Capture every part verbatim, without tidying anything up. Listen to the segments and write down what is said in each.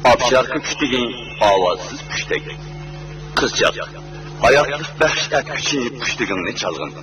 ئاپشاركا پۈتۈكى ئاۋازسىز پۇشتەك. قىزچاق، ھاياتلىق بەخش ئەتكۈچى پۇشتىكىڭنى چالغىن.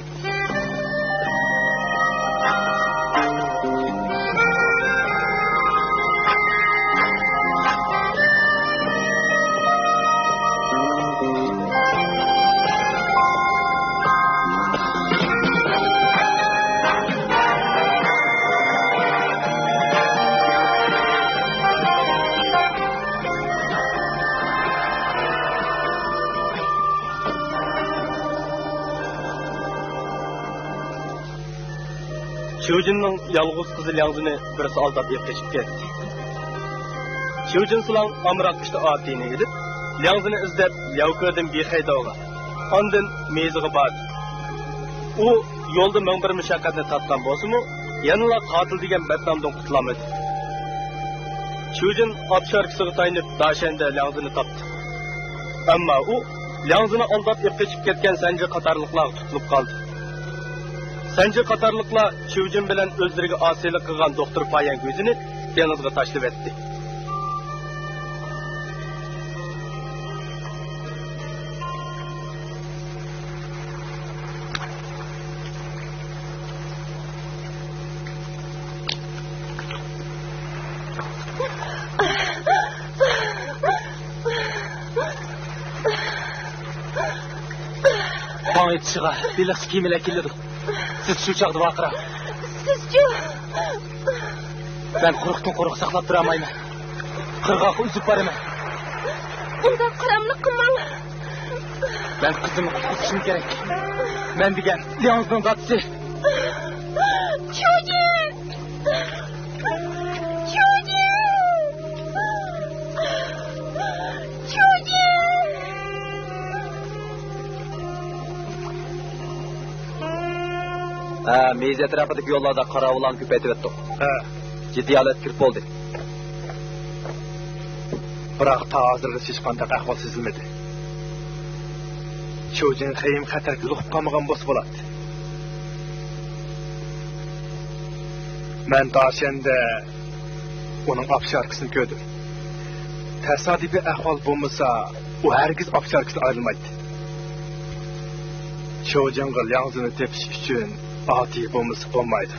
شيۇجىننىڭ يالغۇز قىزى لياڭزىنى بىرسى ئالداپ ئېلىپ قېچىپ كەتتى. شيۇجىن سىلاڭ ئامراق ئىشتا ئاتىنى ئېلىپ، لياڭزىنى ئىزدەپ، لياۋكېدىن بىخەي داۋغا، ئاندىن مېزىغا باردى. ئۇ يولدا مىڭ بىر مۇشەققەتنى تارتقان بولسىمۇ، يەنىلا قاتىل دېگەن بەتنامدىن قۇتۇلالمىدى. شيۇجىن ئاپشاركىسىغا تايىنىپ داشەندە لياڭزىنى تاپتى. ئەمما ئۇ لياڭزىنى ئالداپ ئېلىپ قېچىپ كەتكەن سەنجى قاتارلىقلارغا تۇتۇلۇپ قالدى. سەنجى قاتارلىقلار شيۇجىن بىلەن ئۆزلىرىگە ئاسىيلىق قىلغان دوختۇر پايەن گۈزىنى دېڭىزغا تاشلىۋەتتى. تاڭ ئېتىشىغا بېلىقچى كېمىلەر كېلىدۇ. سىز شۇ چاغدا ۋارقىراڭ. سىزچۇ؟ مەن قورۇقتىن قورۇق ساقلاپ تۇرالمايمەن. قىرغاققا ئۈزۈپ بارىمەن. ئۇنداق قاراملىق قىلماڭ. مەن قىزىمنى قۇتقۇزۇشۇم كېرەك. مەن دېگەن لياڭزىنىڭ دادىسى. چيۇجىن! چيۇجىن! چيۇجىن! ھە، مېيىز ئەتراپىدىكى يوللاردا قاراۋۇللارنى كۆپەيتىۋەتتۇق. ھە. جىددىي ھالەتكە كىرىپ بولدى. بىراق تا ھازىرغىچە ھېچقانداق ئەھۋال سېزىلمىدى. شيۇجىن خېيىم خەتەرگە يولۇقۇپ قالمىغان بولسا بولاتتى. مەن داشەندە ئۇنىڭ ئاپشاركىسىنى كۆردۈم. تاسادىپىي ئەھۋال بولمىسا، ئۇ ھەرگىز ئاپشاركىسىدىن ئايرىلمايتتى. شيۇجىنغا لياڭزىنى تېپىش ئۈچۈن ئاددىي بولمىسا بولمايدۇ.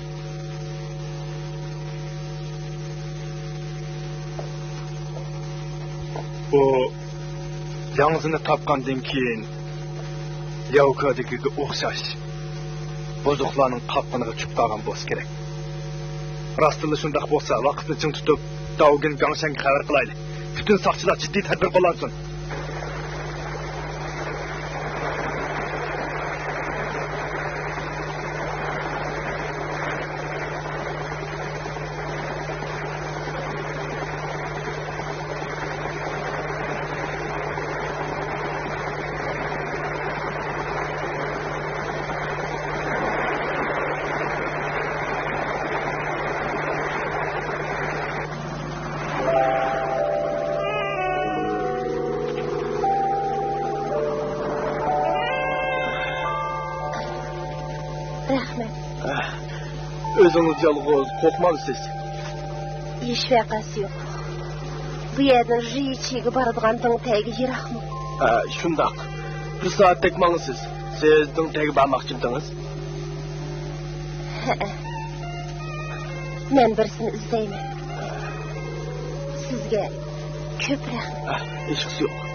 ئۇ لياڭزىنى تاپقاندىن كېيىن، لياۋكېدىكىگە ئوخشاش بۇزۇقلارنىڭ قاپقىنىغا چۈشۈپ قالغان بولسا كېرەك. راستتىنلا شۇنداق بولسا، ۋاقىتنى چىڭ تۇتۇپ، داۋگىن گاڭشەنگە خەۋەر قىلايلى. پۈتۈن ساقچىلار جىددىي تەدبىر قوللانسۇن. رەھمەت. ئۆزىڭىز يالغۇز قورقمامسىز؟ ھېچ ۋەقەسى يوق. بۇ يەردىن ژىچىگە بارىدىغان دېڭ تەگى يىراقمۇ؟ ھە، شۇنداق. بىر سائەتتەك ماڭىسىز. سىز دېڭ تەگى بارماقچىمىدىڭىز؟ ھەئە. مەن بىرسىنى ئىزدەيمەن. سىزگە كۆپ رەھمەت. ھە، ھېچقىسى يوق.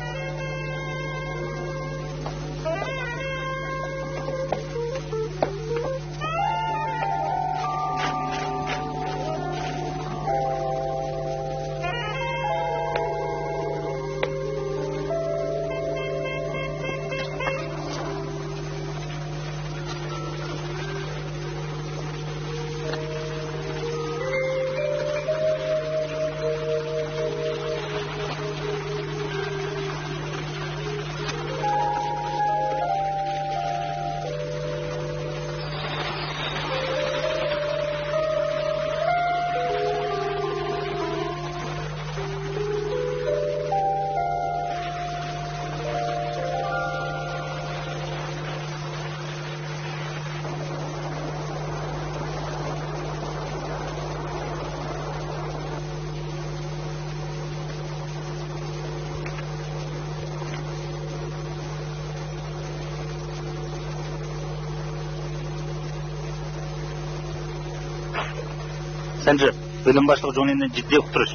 سەنجى، بۆلۈم باشلىقى جۇڭلىننى جىددىي ئۇقتۇرۇش.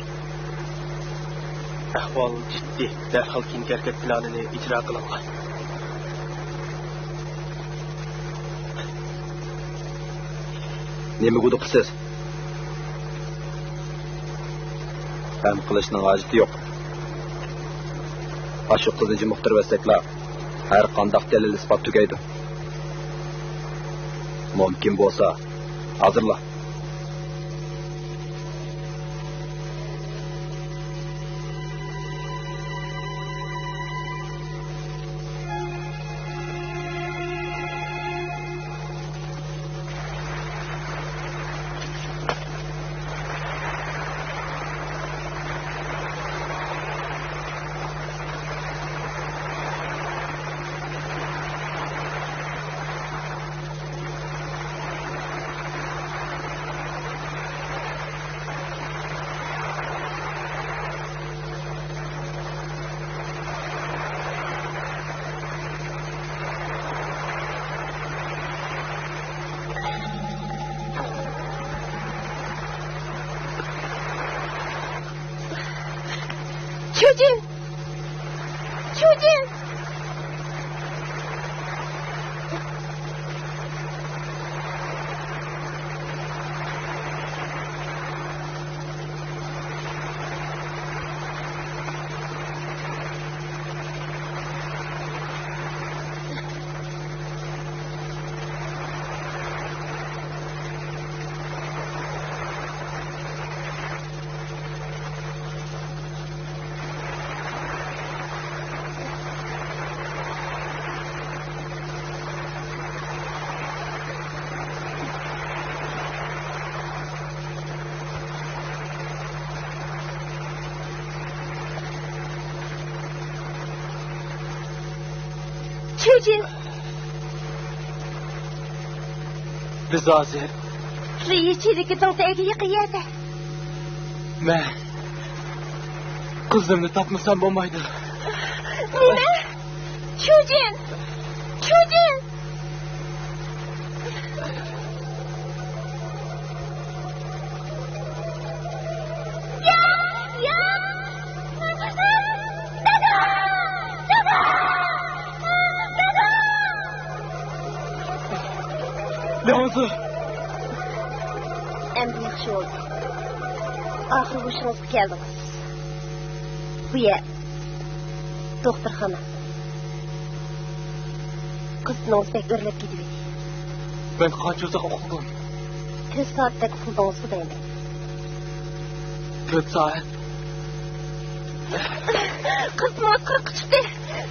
ئەھۋال جىددىي، دەرھال كېيىنكى ھەرىكەت پىلانىنى ئىجرا قىلىڭلار. نېمە گۇدۇققىسىز؟ غەم قىلىشنىڭ ھاجىتى يوق. ئاشۇ قىزنى جىمىقتۇرۇۋەتسەكلا، ھەر قانداق دەلىل-ئىسپات تۈگەيدۇ. مۇمكىن بولسا، ھازىرلا. چۈجۈن! چۈجۈن! چۈجۈن! بىز ھازىر لىيىچىدىكى دېڭىز تېگىگە يېقىن يەردە. مەن قىزىمنى تاپمىسام بولمايدۇ. نېمە؟ چۈجۈن! چۈجۈن! ياق! ياق! دادا! دادا! دادا! لياڭزۇ! ئەمدى ياخشى بولدى. ئاخىرى ھوشىڭىزغا كەلدىڭىز. بۇ يەر دوختۇرخانا. قىز نومۇستەك ئۆرلەپ كېتىۋىدى. مەن قانچە ئۇزاق ئۇخلىدىم؟ تۆت سائەتتەك ئۇخلىدىڭىزغۇ دەيمەن. تۆت سائەت؟ قىز ماڭا قىرىققا چىقتى.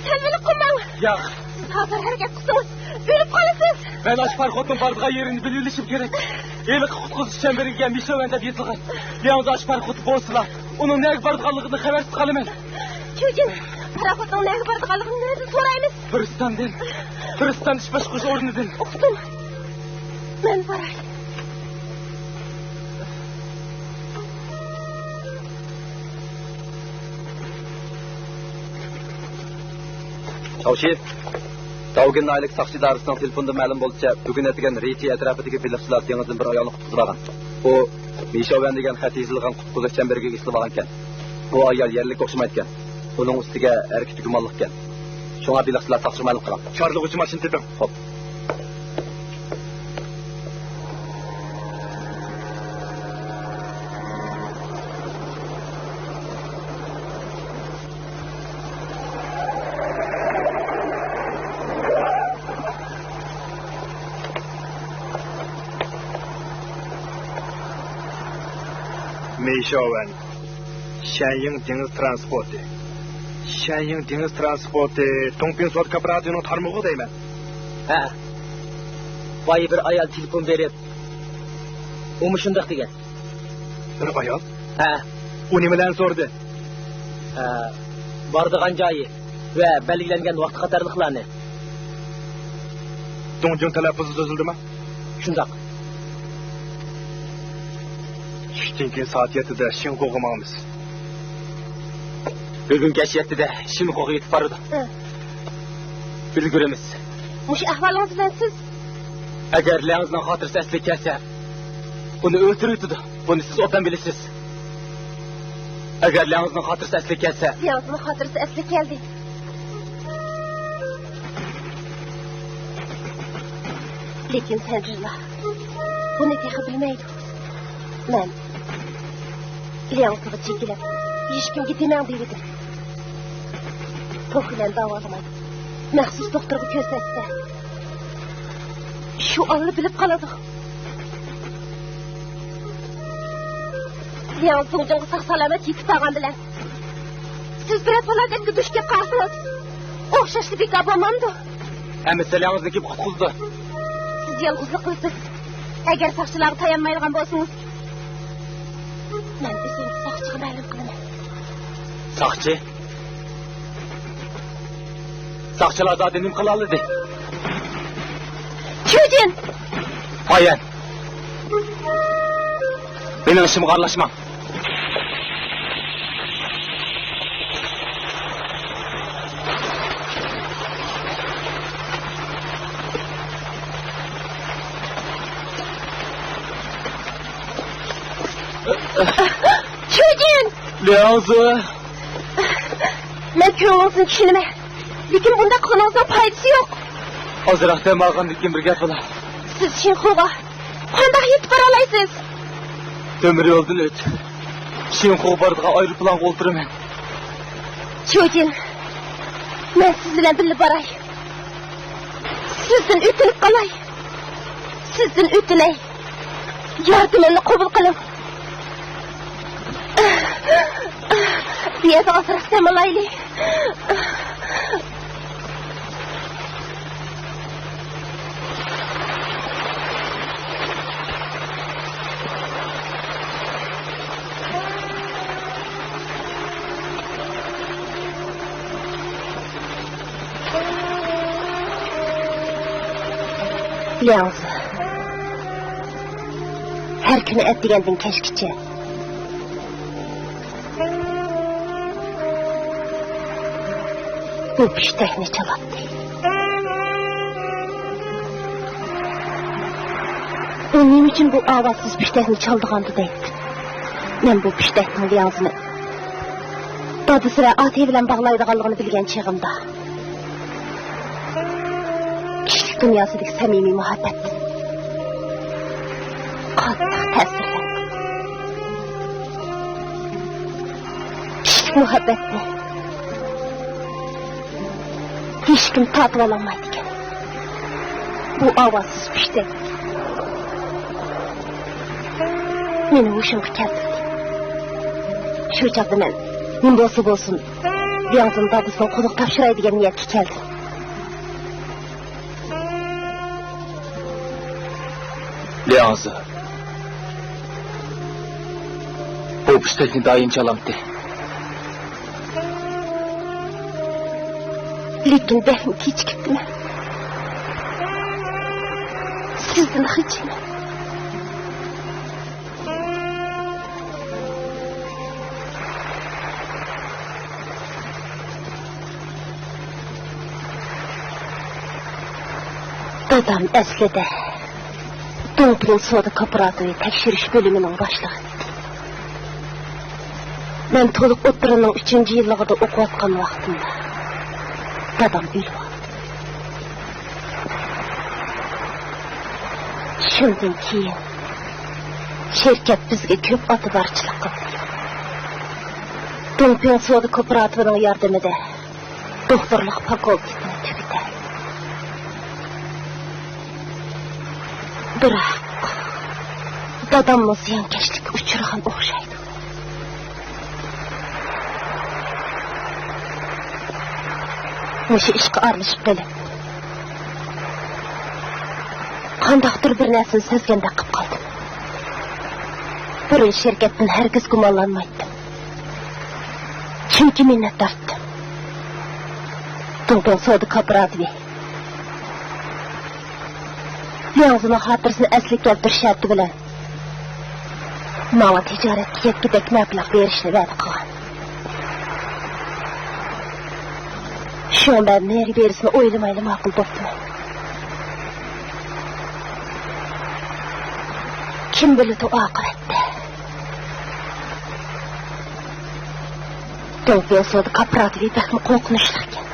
سەل بىلىپ قويماڭ. ياق. سىز ھازىر ھەرىكەت قىلسىڭىز، ئۆلۈپ قالىسىز. مەن ئاشۇ پاراخوتنىڭ بارىدىغان يېرىنى بىلىۋېلىشىم كېرەك. ھېلىقى قۇتقۇزۇش چەمبىرىكىگە مىشو ۋەن دەپ يېزىلغان. لياڭزۇ ئاشۇ پاراخوتتا بولسىلا، ئۇنىڭ نەگە بارىدىغانلىقىدىن خەۋەرسىز قالىمەن. چۈجۈن، پاراخوتنىڭ نەگە بارىدىغانلىقىنى نەدىن سورايمىز؟ پىرىستاندىن. پىرىستان ئىش باشقۇرۇش ئورنىدىن. ئۇقتۇم. مەن باراي. چاۋشى، داۋگىن ناھىيەلىك ساقچى ئىدارىسىنىڭ تېلېفوندىن مەلۇم بولۇشىچە، بۈگۈن ئەتىگەن رىچى ئەتراپىدىكى بېلىقچىلار دېڭىزدىن بىر ئايالنى قۇتقۇزۇۋالغان. ئۇ مىشاۋەن دېگەن خەت يېزىلغان قۇتقۇزۇش چەمبىرىكىگە ئېسىلىۋالغانىكەن. بۇ ئايال يەرلىككە ئوخشىمايدىكەن. ئۇنىڭ ئۈستىگە ھەرىكىتى گۇمانلىقكەن. شۇڭا بېلىقچىلار ساقچىغا مەلۇم قىلغان. چارلىغۇچى ماشىنا تېپىڭ. خوپ. مېيشاۋەن، شەنيىڭ دېڭىز تىرانسپورتى. شەنيىڭ دېڭىز تىرانسپورتى، دۇڭپىڭ سودا كوپىراتىپىنىڭ تارمىقىغۇ دەيمەن. ھە. بايا بىر ئايال تېلېفون بېرىپ، ئۇمۇ شۇنداق دېگەن. بىر ئايال؟ ھە. ئۇ نېمىلەرنى سورىدى؟ ھە، بارىدىغان جايى ۋە بەلگىلەنگەن ۋاقتى قاتارلىقلارنى. دۇڭجۇڭ تەلەپپۇزى سۆزلىدىما؟ شۇنداق. چۈشتىن كېيىن سائەت يەتتىدە شىنخۇغا ماڭىمىز. بۈگۈن كەچ يەتتىدە شىنخۇغا يېتىپ بارىدۇ. ھە. ئۈلگۈرىمىز. مۇشۇ ئەھۋالىڭىز بىلەن سىز؟ ئەگەر لياڭزىنىڭ خاتىرىسى ئەسلىگە كەلسە، ئۇنى ئۆلتۈرۈۋېتىدۇ. بۇنى سىز ئوبدان بىلىسىز. ئەگەر لياڭزىنىڭ خاتىرىسى ئەسلىگە كەلسە. لياڭزىنىڭ خاتىرىسى ئەسلىگە كەلدى. لېكىن سەنجۇلا بۇنى تېخى بىلمەيدۇ. مەن لياڭزىغا چېكىلىپ، ھېچكىمگە دېمەڭ دېۋىدىم. توك بىلەن داۋالىماي، مەخسۇس دوختۇرغا كۆرسەتسە، شۇ ئاللا بىلىپ قالىدۇ. لياڭ زۇڭجۇڭغا ساق-سالامەت يېتىپ بارغان بىلەن، سىز بىرەر پالاكەتكە دۇچ كەپ قالسىڭىز، ئوخشاشلا بىكار بولمامدۇ؟ ھەممىسى لياڭزىنى كىم قۇتقۇزدى؟ سىز يالغۇزلۇق قىلىسىز. ئەگەر ساقچىلارغا تايانمايدىغان بولسىڭىز، مەن ئۆزۈم ساقچىغا مەلۇم قىلىمەن. ساقچى؟ ساقچىلار زادى نېمە قىلالىدى؟ چۈجىن! ئايەن! مېنىڭ ئىشىمغا ئارىلاشماڭ. چۈجىن! لياڭزى! مەن كۆڭلىڭىزنى چۈشىنىمەن. لېكىن بۇنداق قىلغىنىڭىزنىڭ پايدىسى يوق. ئازراق دەم ئالغاندىن كېيىن بىر گەپ بولا. سىز شىنخۇغا قانداق يېتىپ بارالايسىز؟ تۆمۈر يولدىن ئۆتۈپ، شىنخۇغا بارىدىغان ئايروپىلانغا ئولتۇرىمەن. چۈجىن، مەن سىز بىلەن بىللە باراي. سىزدىن ئۆتۈنۈپ قالاي. سىزدىن ئۆتۈنەي. ياردىمىمنى قوبۇل قىلىڭ. بۇ يەردە ئازراق دەم ئالايلى. لياڭزى ھەر كۈنى ئەتىگەندىن كەچكىچە بۇ پىشتەكنى چالاتتى. ئۇ نېمە ئۈچۈن بۇ ئاۋازسىز پىشتەكنى چالىدىغاندۇ دەيتتىم. مەن بۇ پىشتەكنىڭ لياڭزىنى دادىسى ۋە ئاتى بىلەن باغلايدىغانلىقىنى بىلگەن چېغىمدا، كىشىلىك دۇنياسىدىكى سەمىمىي مۇھەببەتتىن قاتتىق تەسىرلەندىم. كىشىلىك مۇھەببەتنى ھېچكىم تارتىۋالالمايدىكەن. بۇ ئاۋازسىز پىشتەك مېنى ھوشۇمغا كەلتۈردى. شۇ چاغدا مەن نېمە بولسا بولسۇن، لياڭزىنى دادىسىنىڭ قولىغا تاپشۇراي دېگەن نىيەتكە كەلدىم. لياڭزى بۇ پىشتەكنى دائىم چالامتى. لېكىن بەكمۇ كېچىكىپتىمەن. سىزدىن خىجىلمەن. دادام ئەسلىدە دۇڭپىڭ سودا كوپىراتىپى تەكشۈرۈش بۆلۈمىنىڭ باشلىقى ئىدى. مەن تولۇق ئوتتۇرىنىڭ ئۈچىنچى يىللىقىدا ئوقۇۋاتقان ۋاقتىمدا دادام ئۆلۈۋالدى. شۇندىن كېيىن شىركەت بىزگە كۆپ ئاتىبارچىلىق قىلدى. دۇڭپىڭ سودا كوپىراتىپىنىڭ ياردىمىدە دوختۇرلۇق فاكۇلتېتىنى تۈگىتەلىدىم. بىراق، داداممۇ زىيانكەشلىككە ئۇچرىغان ئوخشايدۇ. مۇشۇ ئىشقا ئارىلىشىپ قېلىپ، قانداقتۇر بىر نەرسىنى سەزگەندەك قىلىپ قالدىم. بۇرۇن شىركەتتىن ھەرگىز گۇمانلانمايتتىم. چۈنكى مىننەتدار ئىدىم. دۇڭپىڭ سودا كوپىراتىپى لياڭزىنىڭ خاتىرىسىنى ئەسلىگە كەلتۈرۈش شەرتى بىلەن ماڭا تىجارەتكە يەتكۈدەك مەبلەغ بېرىشنى ۋەدە قىلغان. شۇڭا مەن نېرى بېرىسىنى ئويلىمايلا ماقۇل بوپتىمەن. كىم بىلىدۇ ئاقىۋەتتە. دۇڭپيۇڭسۇدا كاپىراتىۋى بەكمۇ قورقۇنچلۇق ئىكەن.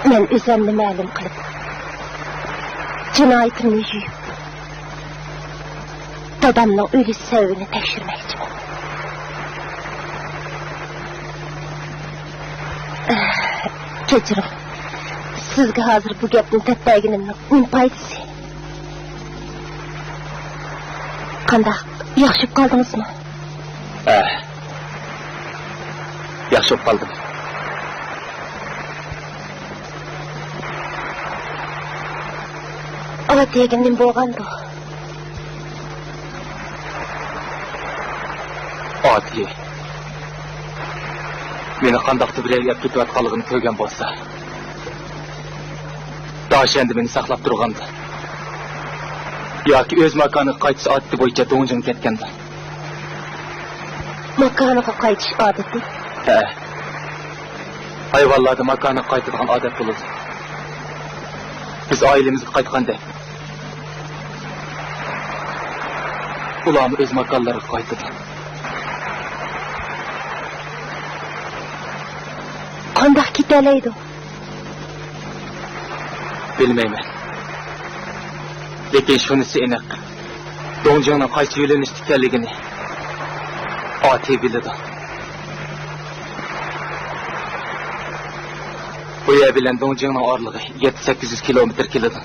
مەن ئۆزۈمنى مەلۇم قىلىپ، جىنايىتىمنى يۇيۇپ، دادامنىڭ ئۆلۈش سەۋەبىنى تەكشۈرمەكچىمەن. كەچۈرۈڭ. سىزگە ھازىر بۇ گەپنى دەپ بەرگىنىمنىڭ نېمە پايدىسى؟ قانداق، ياخشى بولۇپ قالدىڭىزمۇ؟ ھە. ياخشى بولۇپ قالدىم. ئاۋۇ دېگىنىم بولغاندۇ؟ ئاتى مېنى قانداقتۇر بىرەرگە ئەپ كېتىۋاتقانلىقىنى كۆرگەن بولسا، داشەندە مېنى ساقلاپ تۇرغاندا ياكى ئۆز ماكانىغا قايتىش ئادىتى بويىچە دۇڭجىڭغا كەتكەندە. ماكانىغا قايتىش ئادىتى؟ ھە. ھايۋانلاردا ماكانىغا قايتىدىغان ئادەت بولىدۇ. بىز ئائىلىمىزگە قايتقاندەك، ئۇلارمۇ ئۆز ماكانلىرىغا قايتىدۇ. قانداق كېتەلەيدۇ؟ بىلمەيمەن. لېكىن شۇنىسى ئېنىق، دۇڭجىڭنىڭ قايسى يۆنىلىشتە ئىكەنلىكىنى ئاتى بىلىدۇ. بۇ يەر بىلەن دۇڭجىڭنىڭ ئارىلىقى يەتتە سەككىز يۈز كىلومېتىر كېلىدۇ.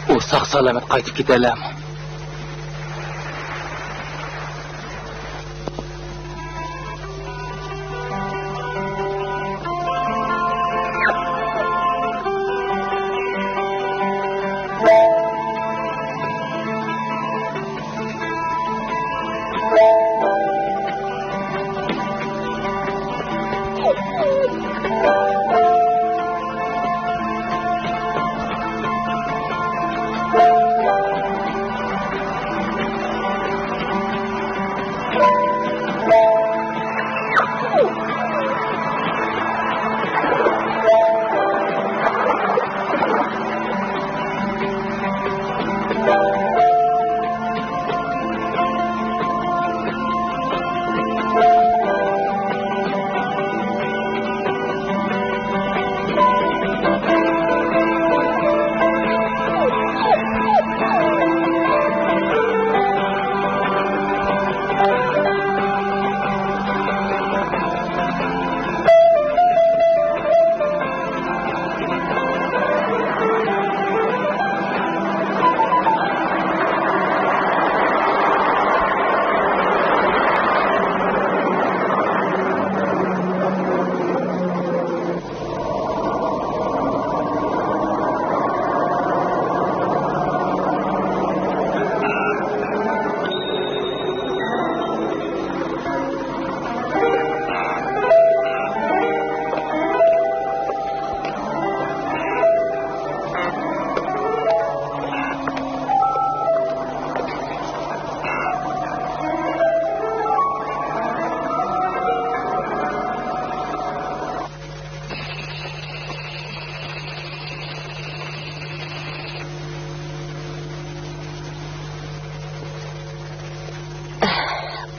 ئۇ ساق-سالامەت قايتىپ كېتەلەرمۇ؟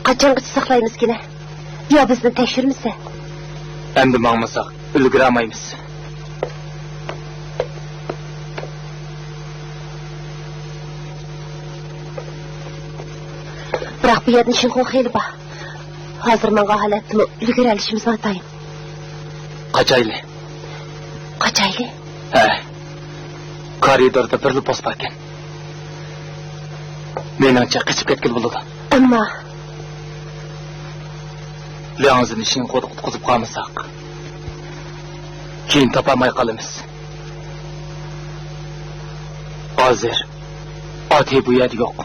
قاچانغىچە ساقلايمىزكىنە؟ يا بىزنى تەكشۈرمىسە؟ ئەمدى ماڭمىساق ئۈلگۈرەلمەيمىز. بىراق بۇ يەردىن شىنخۇا خېلى بار. ھازىر ماڭغان ھالەتتىمۇ ئۈلگۈرەلىشىمىز ناتايىن. قاچايلى. قاچايلى؟ ھە. كارىدوردا بىرلا پوست باركەن. مېنىڭچە قېچىپ كەتكىلى بولىدۇ. ئەمما لياڭزىنى شىنخۇادا قۇتقۇزۇپ قالمىساق، كېيىن تاپالماي قالىمىز. ھازىر ئاتى بۇ يەردە يوق.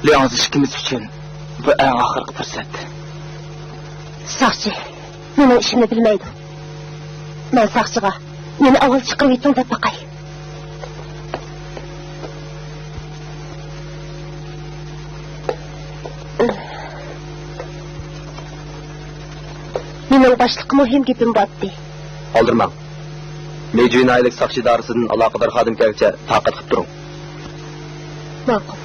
لياڭزى ئىككىمىز ئۈچۈن بۇ ئەڭ ئاخىرقى پۇرسەت. ساقچى مېنىڭ ئىشىمنى بىلمەيدۇ. مەن ساقچىغا، مېنى ئاۋۋال چىقىرىۋېتىڭ دەپ باقاي. مېنىڭ باشلىققا مۇھىم گېپىم بارتتى. ئالدىرىماڭ. مېجۈي ناھىيەلىك ساقچى ئىدارىسىدىن ئالاقىدار خادىم كەلگۈچە تاقەت قىلىپ تۇرۇڭ. ماقۇل.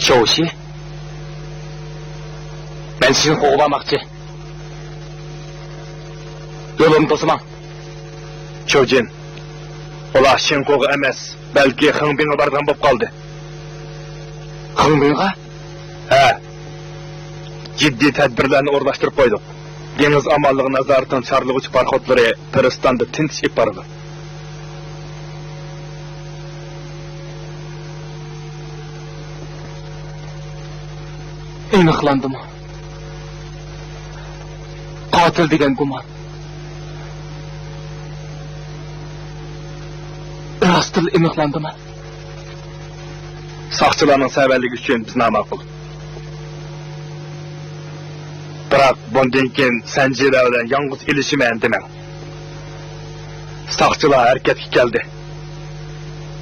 چاۋشى، مەن شىنخۇغا بارماقچى. يولۇمنى توسىماڭ. چيۇجىن، ئۇلار شىنخۇغا ئەمەس، بەلكى خېڭبىڭغا بارىدىغان بولۇپ قالدى. خېڭبىڭغا؟ ھە. جىددىي تەدبىرلەرنى ئورۇنلاشتۇرۇپ قويدۇق. دېڭىز ئامانلىقى نازارىتىنىڭ چارلىغۇچى پاراخوتلىرى پىرىستاندا تىنتىش ئېلىپ بارىدۇ. ئېنىقلاندىمۇ؟ قاتىل دېگەن گۇمان راستتىنلا ئېنىقلاندىمۇ؟ ساقچىلارنىڭ سەۋەنلىكى ئۈچۈن بىز ناماقۇل. بىراق بۇندىن كېيىن سەنجىلەر بىلەن يالغۇز ئېلىشىمەن دېمەڭ. ساقچىلار ھەرىكەتكە كەلدى.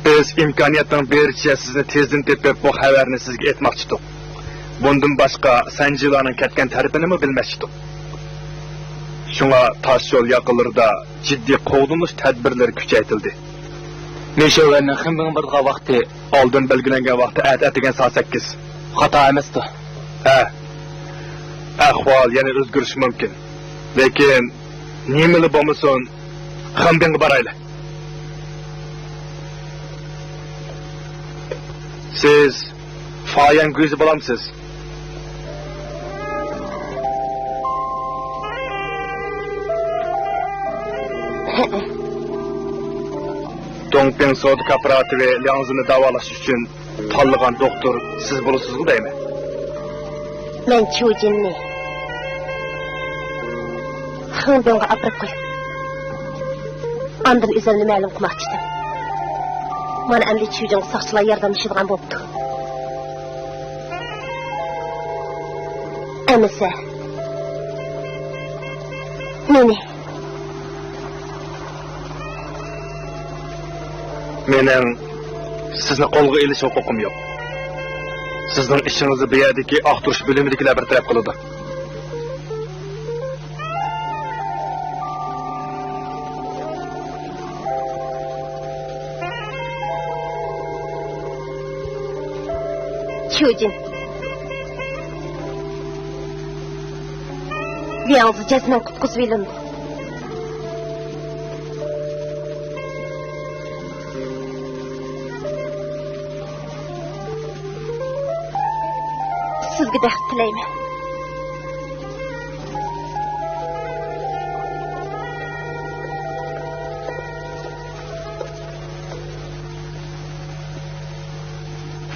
بىز ئىمكانىيەتنىڭ بېرىچە سىزنى تېزدىن تېپىپ، بۇ خەۋەرنى سىزگە ئېيتماقچىدۇق. بۇندىن باشقا، سەنجىلارنىڭ كەتكەن تەرىپىنىمۇ بىلمەكچىدۇق. شۇڭا تاش يول ياقىلىرىدا جىددىي قوغدىنىش تەدبىرلىرى كۈچەيتىلدى. مىشېۋەننىڭ خېنبىڭغا بارىدىغان ۋاقتى ئالدىن بەلگىلەنگەن ۋاقىت ئەتە ئەتىگەن سائەت سەككىز. خاتا ئەمەستۇ؟ ھە. ئەھۋال يەنە ئۆزگىرىشى مۇمكىن. لېكىن نېمىلا بولمىسۇن، خېنبىڭغا بارايلى. سىز فايەن گۈزى بولامسىز؟ ھەئە. دۇڭپىڭ سودا كوپىراتىپى لياڭزىنى داۋالاش ئۈچۈن تاللىغان دوختۇر سىز بولىسىزغۇ دەيمەن. مەن چيۇجىننى خېڭدۇڭغا ئاپىرىپ قويۇپ، ئاندىن ئۆزۈمنى مەلۇم قىلماقچىدىم. مانا ئەمدى چيۇجىنغا ساقچىلار ياردەملىشىدىغان بوپتۇ. ئەمىسە، مېنى مېنىڭ سىزنى قولغا ئېلىش ھوقۇقۇم يوق. سىزنىڭ ئىشىڭىزنى بۇ يەردىكى ئاختۇرۇش بۆلۈمىدىكىلەر بىر تەرەپ قىلىدۇ. چيۇجىن. لياڭزى جەزمەن قۇتقۇزۇۋېلىندى. سىزگە بەخت تىلەيمەن.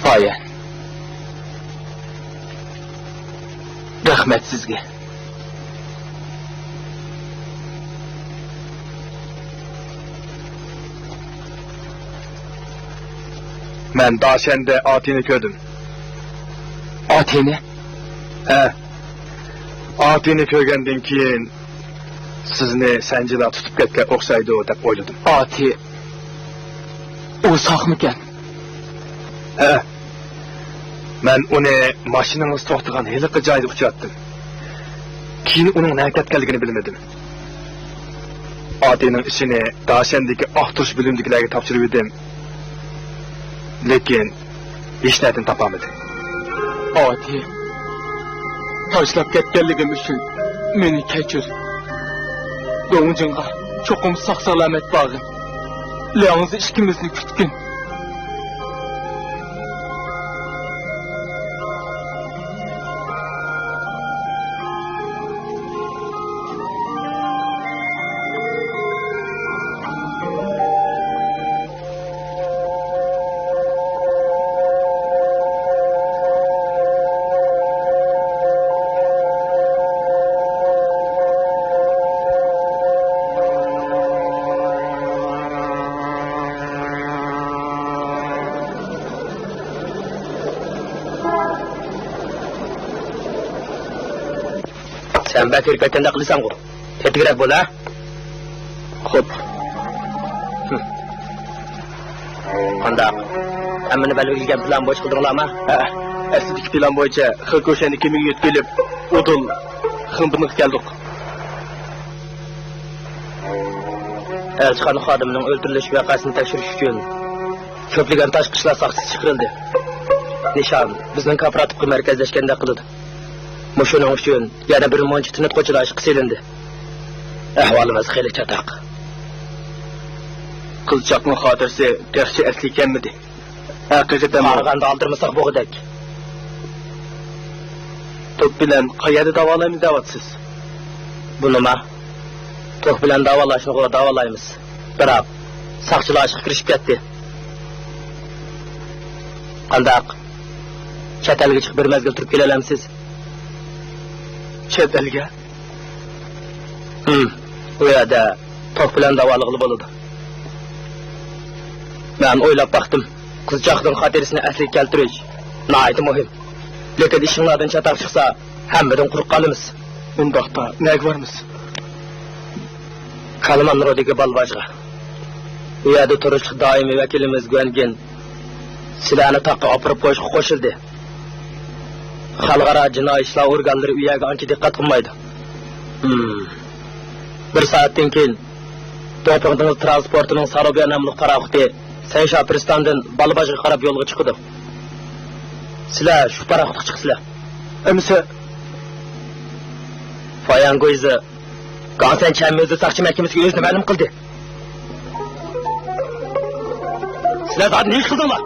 فايەن، رەھمەت سىزگە. مەن داشەندە ئاتىنى كۆردۈم. ئاتىنى؟ ھە. ئاتىنى كۆرگەندىن كېيىن، سىزنى سەنجىلار تۇتۇپ كەتكەن ئوخشايدۇ دەپ ئويلىدىم. ئاتى، ئۇ ساقمىكەن؟ ھە. مەن ئۇنى ماشىنىڭىز توختىغان ھېلىقى جايدا ئۇچراتتىم. كېيىن ئۇنىڭ نەگە كەتكەنلىكىنى بىلمىدىم. ئاتىنىڭ ئىشىنى داشەندىكى ئاختۇرۇش بۆلۈمىدىكىلەرگە تاپشۇرۇۋىدىم. لېكىن ھېچنەدىن تاپالمىدىم. ئاتى، تاشلاپ كەتكەنلىكىم ئۈچۈن مېنى كەچۈر. دۇڭجىڭغا چوقۇم ساق-سالامەت بارغىن. لياڭزى ئىككىمىزنى كۈتكىن. سەن بەك ھېرىپ كەتكەندەك قىلىسەنغۇ. تېتىكرەك بول، ھە؟ خوپ. قانداق؟ ھەممىنى بەلگىلىگەن پىلان بويىچە قىلدىڭلارمۇ؟ ھە، ئەسلىدىكى پىلان بويىچە خېكوشەننى كېمىگە يۆتكىلىپ، ئۇدۇل خېڭدىنغا كەلدۇق. ئەلچىخانا خادىمىنىڭ ئۆلتۈرۈلۈش ۋەقەسىنى تەكشۈرۈش ئۈچۈن كۆپلىگەن تاشقى ئىشلار ساقچىسى چىقىرىلدى. نىشان بىزنىڭ كوپىراتىپقا مەركەزلەشكەندەك قىلىدۇ. مۇشۇنىڭ ئۈچۈن يەنە بىر مۇنچە تىنىتقۇچىلار ئىشقا سېلىندى. ئەھۋالىمىز خېلى چاتاق. قىزچاقنىڭ خاتىرىسى تېخىچە ئەسلىگە كەلمىدى. ھەقىقەتەنمۇ؟ قارىغاندا ئالدىرىمىساق بولغۇدەك. توك بىلەن قەيەردە داۋالايمىز دەۋاتىسىز؟ بۇنىما؟ توك بىلەن داۋالاشنىغۇ داۋالايمىز. بىراق، ساقچىلار ئىشقا كىرىشىپ كەتتى. قانداق؟ چەت ئەلگە چىقىپ بىر مەزگىل تۇرۇپ كېلەلەمسىز؟ چەت ئەلگە؟ ھىم، ئۇ يەردە توك بىلەن داۋالىغىلى بولىدۇ. مەن ئويلاپ باقتىم، قىزچاقنىڭ خاتىرىسىنى ئەسلىگە كەلتۈرۈش ناھايىتى مۇھىم. لېكىن ئىشىڭلاردىن چاتاق چىقسا، ھەممىدىن قۇرۇق قالىمىز. ئۇنداقتا نەگە بارىمىز؟ كالمانرودىكى بالىباجغا. ئۇ يەردە تۇرۇشلۇق دائىمىي ۋەكىلىمىز گۇەنگىن سىلەرنى تاغقا ئاپىرىپ قويۇشقا قوشۇلدى. خەلقئارا جىنايى ئىشلار ئورگانلىرى ئۇ يەرگە ئانچە دىققەت قىلمايدۇ. ھىم. بىر سائەتتىن كېيىن، دۇڭپىڭ دېڭىز ترانسپورتىنىڭ ساروبيا ناملىق پاراخوتى سەنشا پىرىستاندىن بالىباجغا قاراپ يولغا چىقىدۇ. سىلەر شۇ پاراخوتقا چىقىسىلەر. ئەمىسە؟ فاياڭ گۇيزى گاڭسەن چيەنمېزى ساقچى مەھكىمىسىگە ئۆزىنى مەلۇم قىلدى. سىلەر زادى نېمە ئىش قىلدىڭلار؟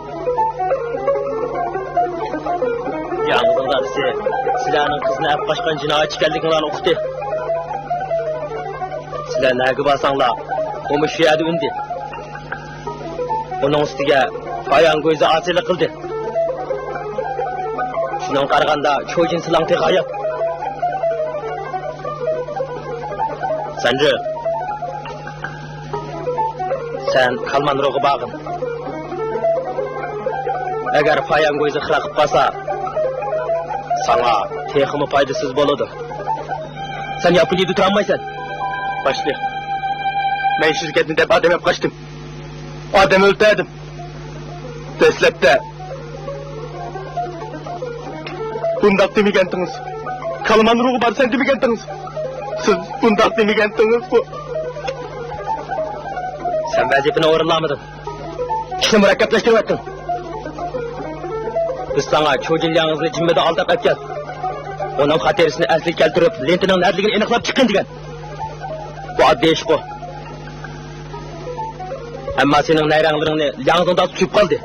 ياڭزىڭ دادىسى سىلەرنىڭ قىزنى ئەپ قاچقان جىنايەتچى ئىكەنلىكىڭلارنى ئۇقتى. سىلەر نەگە بارساڭلار، ئۇمۇ شۇ يەردە ئۈندى. ئۇنىڭ ئۈستىگە پاياڭ گۇيزى ئاسىيلىق قىلدى. شۇنىڭغا قارىغاندا، چوجىن سىلەڭ تېخى ھايات. سەنجى، سەن كالمانروغا بارغىن. ئەگەر پاياڭ گۇيزى خىراقىپ قالسا، ساڭا تېخىمۇ پايدىسىز بولىدۇ. سەن ياپونىيەدە تۇرالمايسەن. باشلىق، مەن شىركەتنى دەپ ئادەم ئەپ قاچتىم. ئادەم ئۆلتۈردۈم. دەسلەپتە بۇنداق دېمىگەنتىڭىز. كالمانروغا بارىسەن دېمىگەنتىڭىز. سىز بۇنداق دېمىگەنتىڭىزغۇ. سەن ۋەزىپىنى ئورۇنلالمىدىڭ. ئىشنى مۇرەككەپلەشتۈرۈۋەتتىڭ. بىز ساڭا چوجىن لياڭزىنى جىممىدە ئالداپ ئەكەل، ئۇنىڭ خاتىرىسىنى ئەسلىگە كەلتۈرۈپ، لېنتىنىڭ نەدىلىكىنى ئېنىقلاپ چىققىن دېگەن. بۇ ئاددىي ئىشقۇ. ئەمما سېنىڭ نەيرەڭلىرىڭنى لياڭزىڭدا تۇتۇپ قالدى.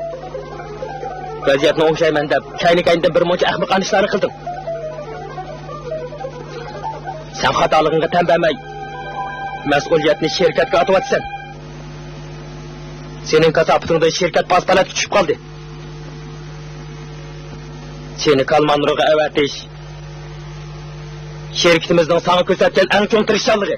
ۋەزىيەتنى ئوڭشايمەن دەپ، كەينى-كەينىدىن بىر مۇنچە ئەخمىقانە ئىشلارنى قىلدىڭ. سەن خاتالىقىڭغا تەن بەرمەي، مەسئۇلىيەتنى شىركەتكە ئارتىۋاتىسەن. سېنىڭ كاساپىتىڭدىن شىركەت پاس-پالەتكە چۈشۈپ قالدى. سېنى كالمانروغا ئەۋەتىش شىركىتىمىزنىڭ ساڭا كۆرسەتكەن ئەڭ چوڭ تىرىشچانلىقى.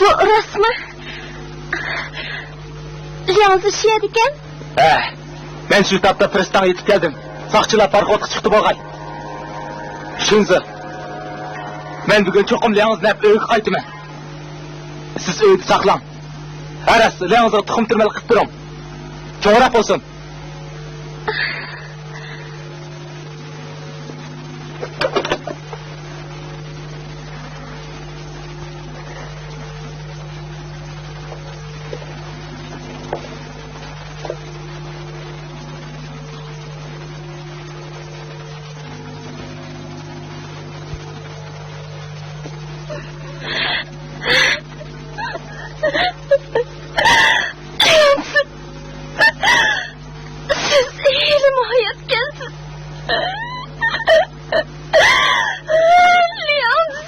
بۇ راستمۇ؟ لياڭزى شۇ يەردىكەن؟ ھە، مەن شۇ تاپتا پىرىستانغا يېتىپ كەلدىم. ساقچىلار پاراخوتقا چىقتى بولغاي. شىنزى، مەن بۈگۈن چوقۇم لياڭزىنى ئەپ ئۆيگە قايتىمەن. سىز ئۆيدە ساقلاڭ. ھە راست، لياڭزىغا تۇخۇم تۈرمەل قىلىپ تۇرۇڭ. چوڭراق بولسۇن. سىز ھېلىمۇ ھاياتكەنسىز. لياڭزى.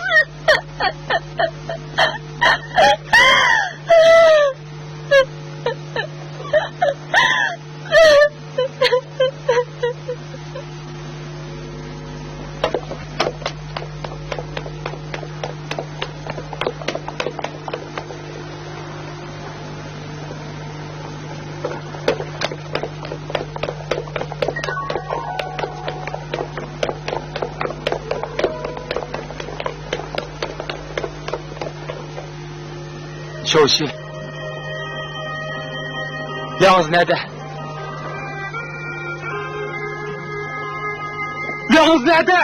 شوشى. لياڭزى نەدە؟ لياڭزى نەدە؟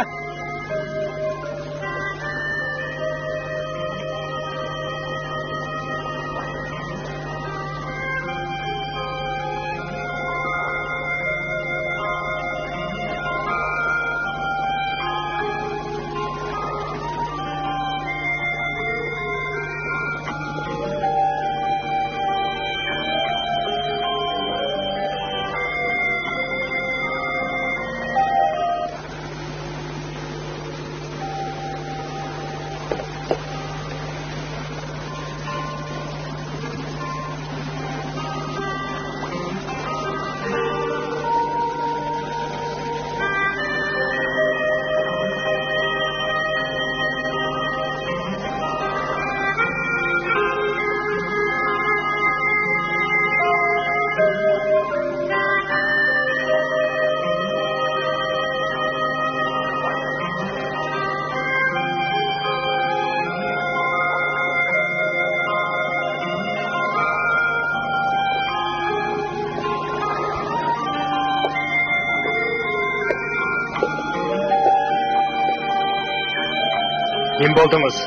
نېمە بولدىڭىز،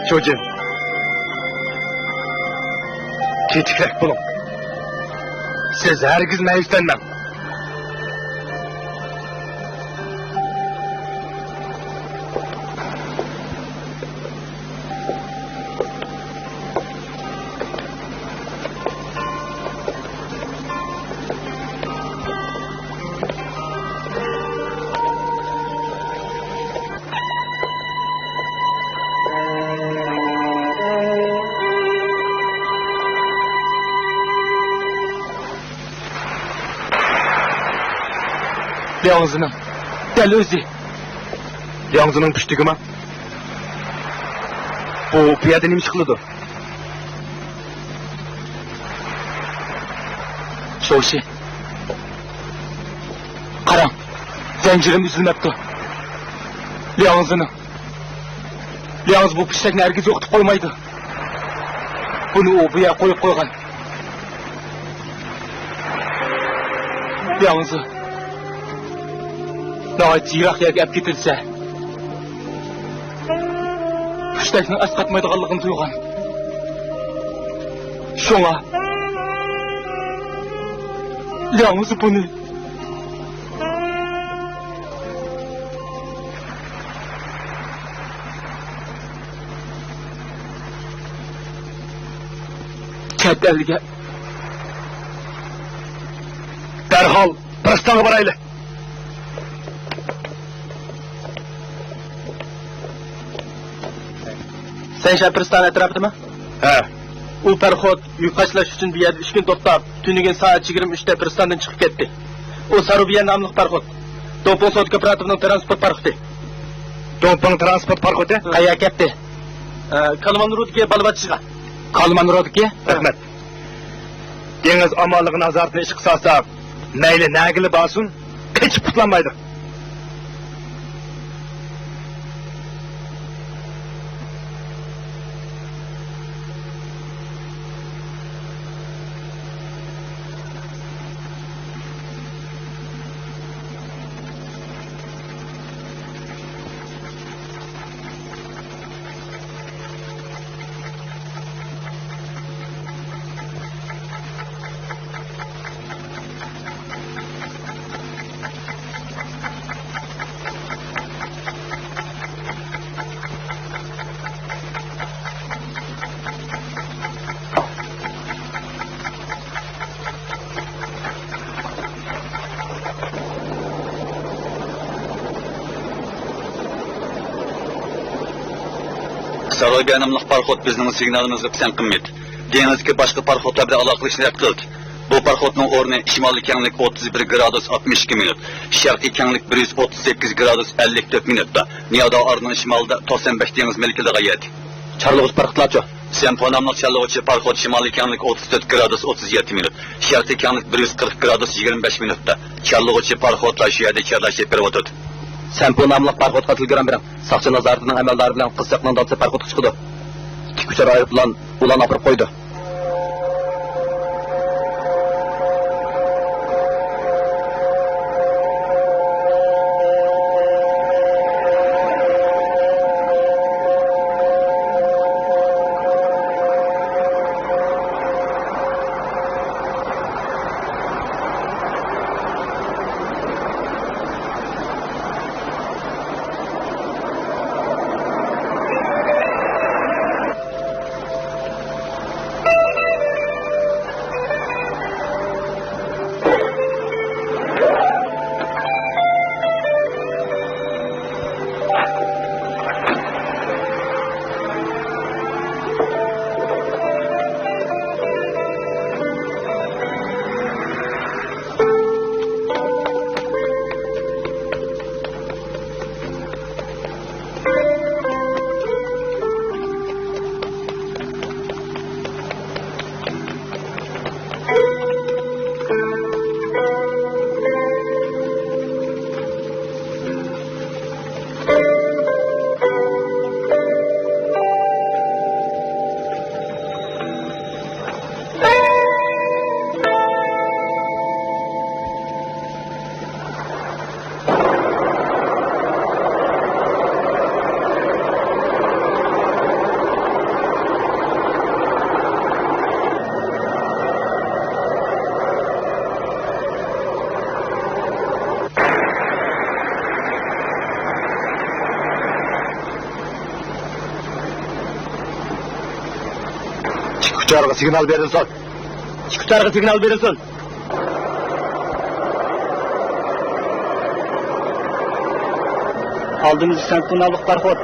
شۇجىن؟ تېتىكرەك بولۇڭ. سىز ھەرگىز مەيۈسلەنمەڭ. لياڭزىنىڭ دەل ئۆزى. لياڭزىنىڭ پۈشتىكىما؟ بۇ، بۇ يەردە نېمە ئىش قىلىدۇ؟ شوشى. قاراڭ، زەنجىرىم ئۈزۈلمەپتۇ. لياڭزىنىڭ. لياڭزى بۇ پىشتەكنى ھەرگىز يوقىتىپ قويمايدۇ. بۇنى ئۇ بۇ يەرگە قويۇپ قويغان. لياڭزى ناھايىتى يىراق يەرگە ئەپ كېتىلسە، پىشتەكنىڭ ئەسقاتمايدىغانلىقىنى تۇيغان. شۇڭا لياڭزى بۇنى چەت ئەلگە. دەرھال پىرىستانغا بارايلى. سەن شەپىرىستان ئەتراپىدىمۇ؟ ھە. ئۇ پەرخوت يۈك قاچىلاش ئۈچۈن بۇ يەردە ئۈچ كۈن توختاپ، تۈنۈگۈن سائەت يىگىرمە ئۈچتە پىرىستاندىن چىقىپ كەتتى. ئۇ ساروبىيە ناملىق پەرخوت. دوپپىڭ سودا كوپىراتىپىنىڭ تىرانسپورت پاراخوتى. دوپپىڭ تىرانسپورت پاراخوتى؟ ھە. قەيەرگە كەتتى؟ ئە، كالمانرودىكى بالىۋاتىشىغا. كالمانرودىكى؟ رەھمەت. دېڭىز ئامانلىقى نازارىتىنى ئىشقا سالساق، مەيلى نەگىلا بارسۇن، قېچىپ قۇتۇلالمايدۇ. ساروبىيا ناملىق پاراخوت بىزنىڭ سىگنالىمىزغا پىسەن قىلمىدى. دېڭىزدىكى باشقا پاراخوتلار بىلەن ئالاقىلىشىشنى رەت قىلدى. بۇ پاراخوتنىڭ ئورنى شىمالىي كەڭلىك ئوتتۇز بىر گرادۇس ئاتمىش ئىككى مىنۇت، شەرقىي كەڭلىك بىر يۈز ئوتتۇز سەككىز گرادۇس ئەللىك تۆت مىنۇتتا نىياداۋارنىڭ شىمالىدا توقسان بەش دېڭىز مىلكىدە غايەت. چارلىغۇچ پاراخوتلارچۇ؟ سەنپو ناملىق چارلىغۇچى پاراخوت شىمالىي كەڭلىك ئوتتۇز تۆت گرادۇس ئوتتۇز يەتتە مىنۇت، شەرقىي كەڭلىك بىر يۈز قىرىق گرادۇس يىگىرمە بەش مىنۇتتا. چارلىغۇچى پاراخوتلار شۇ يەردە چارلاش ئېلىپ بېرىۋاتىدۇ. سەنپو ناملىق پاراخوتقا تېلېگرامما بېرىڭ. ساقچى نازارىتىنىڭ ئەمەلدارى بىلەن قىزچاقنىڭ دادىسى پاراخوتقا چىقىدۇ. تىك ئۇچار ئايروپىلان ئۇلارنى ئاپىرىپ قويىدۇ. ئىككى ئۇچارغا سىگنال بېرىلسۇن. ئىككى ئۇچارغا سىگنال بېرىلسۇن. ئالدىمىزدا سەنتونالىق پاراخوت.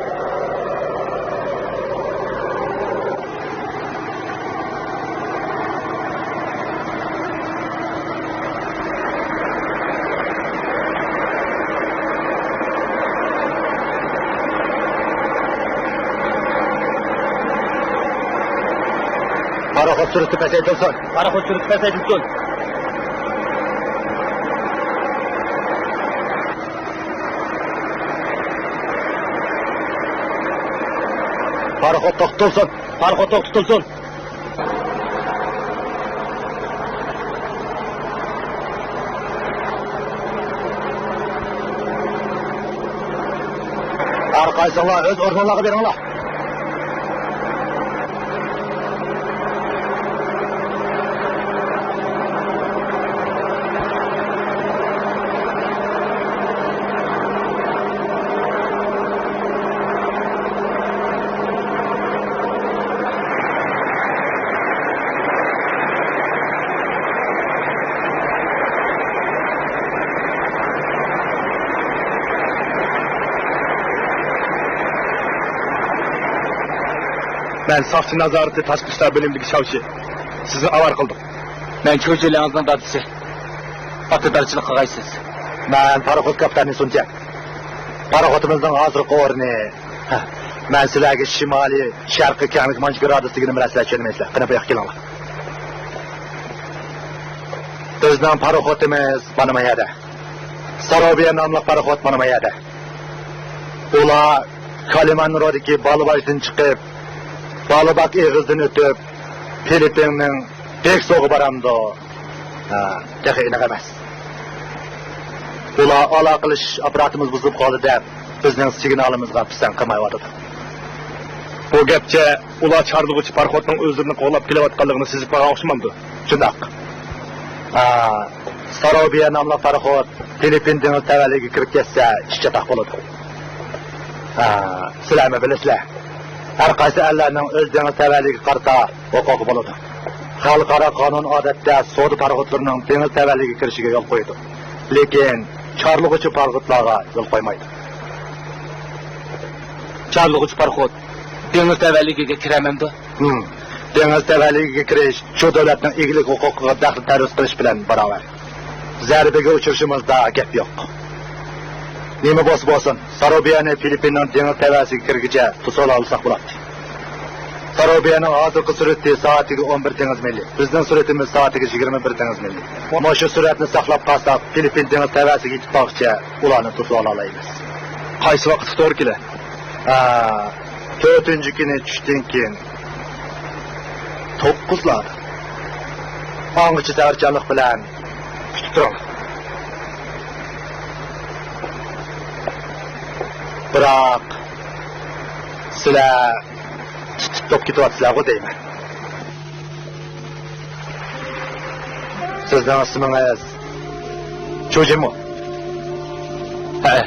پاراخوت سۈرئىتى پەسەيتىلسۇن. پاراخوت سۈرئىتى پەسەيتىلسۇن. پاراخوت توختىتىلسۇن. پاراخوت توختىتىلسۇن. ھەر قايسىڭلار ئۆز ئورنۇڭلارغا بېرىڭلار. مەن ساقچى نازارىتى تاشقى ئىشلار بۆلۈمىدىكى شاۋشى. سىزنى ئاۋارە قىلدۇق. مەن چۈجۈ لياڭزىنىڭ دادىسى. ئاتا دادىچىلىق قىلغايسىز. مەن پاراخوت كاپىتانى سۇنچيەن. پاراخوتىمىزنىڭ ھازىرقى ئورنى. ھە، مەن سىلەرگە شىمالىي شەرقىي كەڭلىك مانچە گرادۇس دېگىنىم بىلەن سىلەر چۈشەنمەيسىلەر. قېنى، بۇ ياققا كېلىڭلار. بىزنىڭ پاراخوتىمىز مانا بۇ يەردە. ساروبىيە ناملىق پاراخوت مانا بۇ يەردە. ئۇلار كالىمانرودىكى بالىباجدىن چىقىپ، بالىباق ئېغىزىدىن ئۆتۈپ، فىلىپپىننىڭ دېكسوغا بارامدۇ؟ ھە، تېخى ئېنىق ئەمەس. ئۇلار ئالاقىلىشىش ئاپپاراتىمىز بۇزۇلۇپ قالدى دەپ، بىزنىڭ سىگنالىمىزغا پىسەنت قىلمايۋاتىدۇ. بۇ گەپچە ئۇلار چارلىغۇچى پاراخوتنىڭ ئۆزلىرىنى قوغلاپ كېلىۋاتقانلىقىنى سېزىپ قالغان ئوخشىمامدۇ؟ شۇنداق. ئا، ساروبىيە ناملىق پاراخوت فىلىپپىن دېڭىز تەۋەلىكىگە كىرىپ كەتسە، ئىش چاتاق بولىدۇ. ئا، سىلەرمۇ بىلىسىلەر، ھەر قايسى ئەللەرنىڭ ئۆز دېڭىز تەۋەلىكىگە قارىتا ھوقۇقى بولىدۇ. خەلقئارا قانۇن ئادەتتە سودا پاراخوتلىرىنىڭ دېڭىز تەۋەلىكىگە كىرىشىگە يول قويىدۇ. لېكىن چارلىغۇچى پاراخوتلارغا يول قويمايدۇ. چارلىغۇچى پاراخوت دېڭىز تەۋەلىكىگە كىرەمەمدۇ؟ ھىم. دېڭىز تەۋەلىكىگە كىرىش شۇ دۆلەتنىڭ ئىگىلىك ھوقۇقىغا دەخلى تەرۇز قىلىش بىلەن باراۋەر. زەربىگە ئۇچرىشىمىزدا گەپ يوق. نېمە بولسا بولسۇن، ساروبىيەنى فىلىپپىننىڭ دېڭىز تەۋەسىگە كىرگۈچە توسۇۋالالىساق بولاتتى. ساروبىيەنىڭ ھازىرقى سۈرئىتى سائىتىگە ئون بىر دېڭىز مىلى، بىزنىڭ سۈرئىتىمىز سائىتىگە يىگىرمە بىر دېڭىز مىلى. مانا شۇ سۈرئەتنى ساقلاپ قالساق، فىلىپپىن دېڭىز تەۋەسىگە يېتىپ بارغۇچە ئۇلارنى توسۇۋالالايمىز. قايسى ۋاقىتقا توغرا كېلە؟ ھە، تۆتىنچى كۈنى چۈشتىن كېيىن توققۇزلاردا. ئاڭغىچە سەۋرچانلىق بىلەن كۈتۈپ تۇرۇڭ. بىراق، سىلەر تۇتۇپ كېتىۋاتىسىلەرغۇ دەيمەن. سىزنىڭ ئىسمىڭىز چۇجىمۇ؟ ھەئە.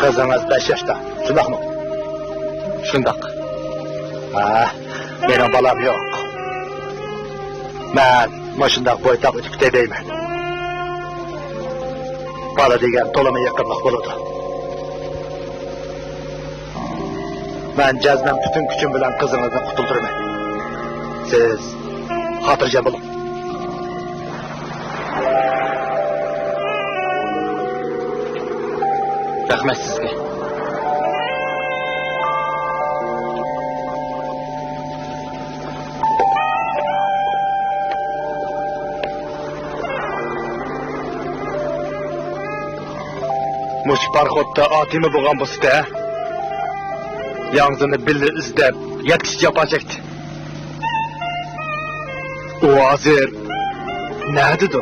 قىزىڭىز بەش ياشتا، شۇنداقمۇ؟ شۇنداق. ھە، مېنىڭ بالام يوق. مەن مۇشۇنداق بويتاق ئۆتۈپ كېتەي دەيمەن. بالا دېگەن تولىمۇ يېقىملىق بولىدۇ. مەن جەزمەن پۈتۈن كۈچۈم بىلەن قىزىڭىزنى قۇتۇلدۇرىمەن. سىز خاتىرجەم بولۇڭ. رەھمەت سىزگە. مۇشۇ پاراخوتتا ئاتىمى بولغان بولسىدە، ياڭزىنى بىللە ئىزدەپ يەتكۈچە جاپا چەكتى. ئۇ ھازىر نەدىدۇ؟